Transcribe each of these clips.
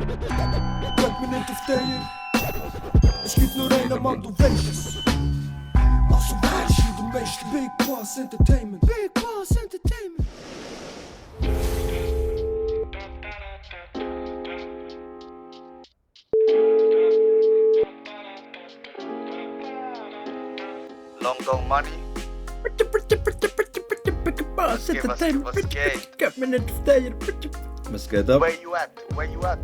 Bleib mir nicht auf dir. Es gibt nur einen Mann, du weißt es. Also weißt du, der meiste Big Boss Entertainment. Big Boss Entertainment. Long Dong Money. Boss Entertainment. Was geht? Gib mir nicht auf dir. Was geht ab? Where you at,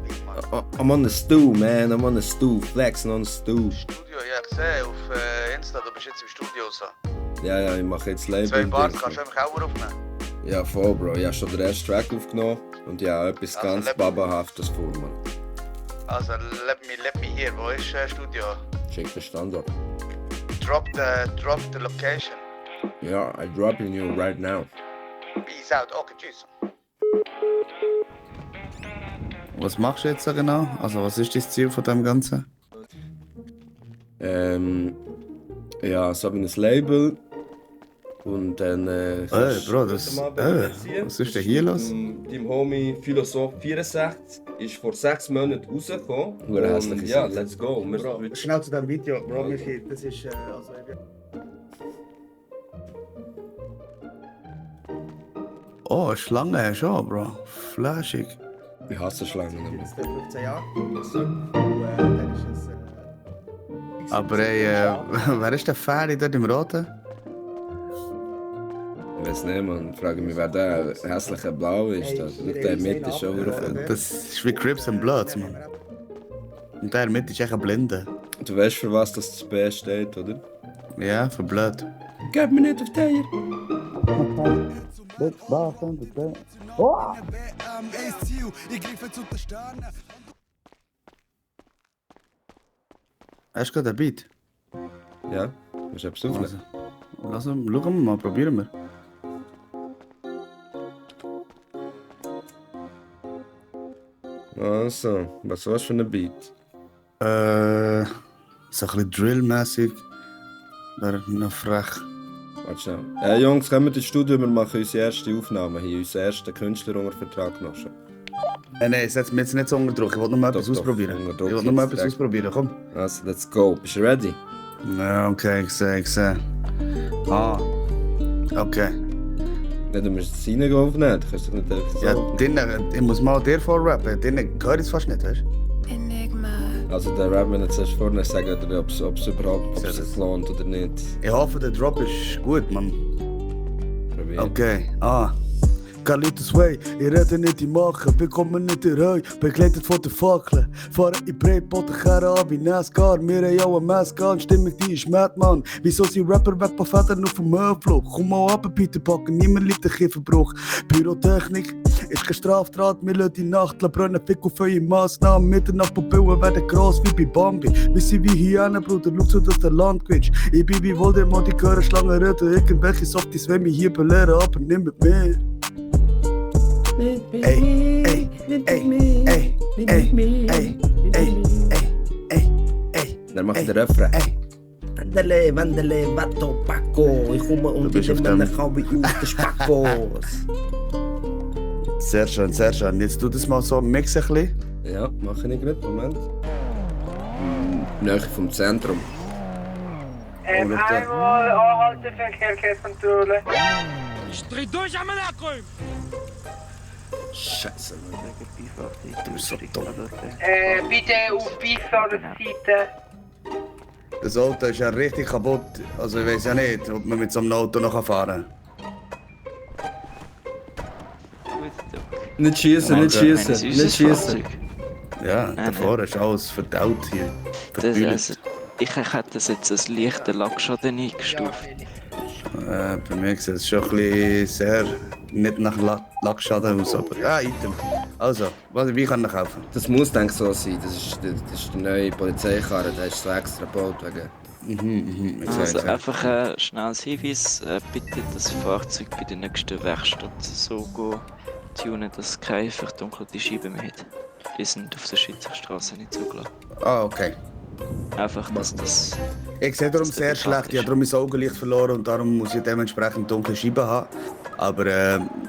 big man? I'm on the stool, man. I'm on the stool. Flexing on the stool. Studio, ja, ich sehe auf Insta, du bist jetzt im Studio so. Ja, ich mache jetzt Label. 2 Bars kannst du einfach auch aufnehmen. Ja, voll, Bro. Ich habe schon den ersten Track aufgenommen und ja, etwas Also, ganz Babahaftes vor, man. Also, let me hear, wo ist Studio? Schick den Standort. Drop the location. Ja, I dropping you right now. Peace out, okay, tschüss. Was machst du jetzt so genau? Also was ist das Ziel von dem Ganzen? Ja, so wie ein Label. Und dann. Bro, was ist denn hier los? Dein Homie Philosoph 64 ist vor 6 Monaten rausgekommen. Und ja, let's go. Bro, schnell zu dem Video, Bro, das ist Oh, Schlange schon, Bro. Flashig. Ich hasse Schlangen. Jetzt 15 Jahre. Aber ey, wer ist der Fähre dort im Roten? Ich weiß nicht, man. Ich frage mich, wer der hässliche Blau ist. Der in der Mitte ist schon urfett. Das ist wie Crips and Bloods, man. Und der in der Mitte ist echt ein Blinde. Du weißt, für was das B steht, oder? Ja, für Blood. Gib mir nicht auf dir! Hast du gerade einen Beat? Ja, willst du etwas aufnehmen? Schauen wir mal, probieren wir. Also, was war's für ein Beat? So ein bisschen Drill-mäßig. Wäre noch frech. Warte schnell. Jungs, kommt ins Studio, wir machen unsere erste Aufnahme hier, unseren ersten Künstler unter Vertrag noch schon. Nein, setz mich jetzt nicht so unter Druck. Ich wollte noch mal etwas ausprobieren. Ich wollte noch mal etwas ausprobieren, komm. Also, let's go. Bist du ready? Ja, okay, ich sehe. Ah, okay. Ja, du musst es reingehen aufnehmen, du kannst doch nicht einfach so Ja, aufnehmen. ich muss mal dir vorrappen. Denen höre ich es fast nicht, weißt du? Also der Rap, wenn du zuerst vorne sagen, ob es überhaupt sich lohnt oder nicht. Ich hoffe, der Drop ist gut, Mann. Probier. Okay, Carlitos Way, ich rede nicht in Machen, bekomme nicht in Heu, begleitet von der Fackel. Fahre in Breitboden, Kerne an wie NASCAR, wir haben auch eine Maske an, Stimmung die ist mad, Mann. Wieso sind Rapper weg bei Vätern auf dem Höhenflug? Komm mal ab, bitte packen, niemand liebt den Kieferbruch. Pyrotechnik ist kein Straftat, wir lassen die Nacht brennen, Fick auf eure Massnahmen. Mitternacht Pupillen werden gross wie bei Bambi. Wir sind wie Hyänen, Bruder, schau zu, dass der Land gewinnst. Ich bin wie Voldemort, die hören Schlangen reden, irgendwelche Softies wollen mich hier belehren, aber nicht mit mir. Ey. Dann mach ich den Refrain. Wandele, Vato, Paco. Ich komme und bist ich auf nehme dem- mich wie aus den Spackos. Sehr schön, sehr schön. Jetzt tu das mal so mix ein bisschen. Ja, mache ich gerade, Moment. Nähe vom Zentrum. Einmal anhalten für Verkehrskontrolle. Scheiße, Mann. Du bist so dumm. Bitte auf Beifahrersseite. Das Auto ist ja richtig kaputt. Also ich weiß ja nicht, ob man mit so einem Auto noch fahren Nicht schießen, nicht schießen, nicht schießen. kann. Ja, davor ist alles verdaut hier. Also, ich hätte das jetzt als leichten Lackschaden eingestuft. Bei mir sieht es schon ein bisschen sehr nicht nach Lackschaden aus, aber ja, Item. Also, wie kann ich kaufen? Das muss denk so sein, das ist die neue Polizeikarre, der ist so extra gebaut wegen. Also einfach ein schnelles Hinweis, bitte das Fahrzeug bei der nächsten Werkstatt so tunen, dass es keine verdunkelte Scheiben mehr hat. Die sind auf der Schweizerstraße nicht zugelassen. Ah, okay. Einfach, dass das... Ich sehe darum dass sehr das schlecht, ich habe darum mein Augenlicht verloren und darum muss ich dementsprechend dunkle Scheiben haben. Aber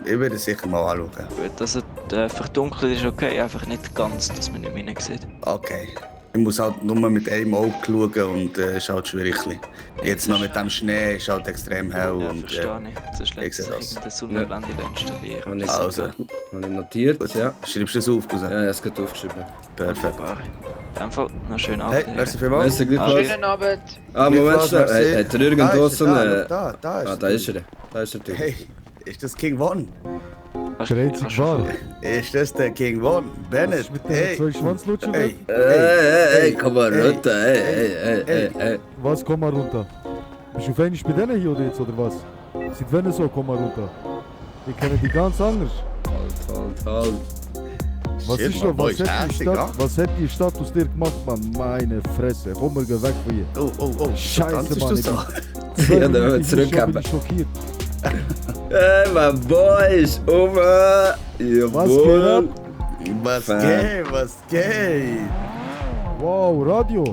ich werde es sicher mal anschauen. Gut, also verdunkelt ist okay, einfach nicht ganz, dass man nicht mehr sieht. Okay. Ich muss halt nur mit einem Auge schauen und ist halt schwierig. Jetzt noch mit dem Schnee ist halt extrem hell. Ja, und, verstehe ich. Sonst lässt sich sehe das. irgendeine Sonnenblende installieren. Habe ich, Also, habe ich notiert, ja. schreibst du das auf, Cousin? Ja, es geht aufgeschrieben. Perfekt. Wunderbar. In dem Fall noch schönen Abend. Hey, merci vielmals. Merci, gleich Schönen Abend. Moment Gleich schnell. merci. Hat er irgendwo so eine... Da ist Ah, da ist er. Da ist er. Hey, ist das King One? Der einzige Wahl. Ist das der King One? Bennett? Mit den zwei Schwanzlutschen? Hey, Hey, komm mal runter. Hey. Was, komm mal runter. Bist du feinisch bei denen hier oder jetzt, oder was? Seit wann so, komm mal runter. Wir kennen die ganz anders. Halt. Was Shit, ist man, da, boy, was hat die Stadt aus dir gemacht, Mann? Meine Fresse. Komm mal, geh weg von hier. Oh. Scheiße, Tanzst Mann. du Ich so? bin Ja, dann zwei wird Minuten hier schon zurückgeben. bin ich schockiert. Hey, mein Boy ist rum. Jawohl. Was geht? Wow, Radio.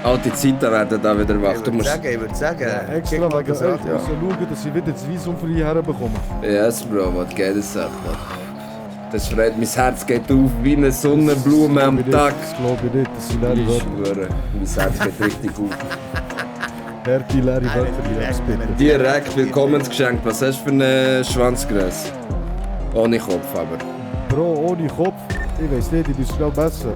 Auch die Zeiten werden da wieder wach. Du musst... Ich würde sagen, Extra wegen euch. Ich muss schauen, dass ich wieder das Visum für hierher bekomme. Yes, Bro, was geile Sache. Das freut mein Herz geht auf wie eine Sonnenblume am Tag. Das glaube ich nicht, das sind leere Ich Wörter. schwöre, mein Herz geht richtig auf. Härte, leere Wörter hier aufs Bitte. Direkt Willkommensgeschenk. Was hast du für eine Schwanzgröße? Ohne Kopf aber. Bro, ohne Kopf. Ich weiß nicht, ich bin schnell besser.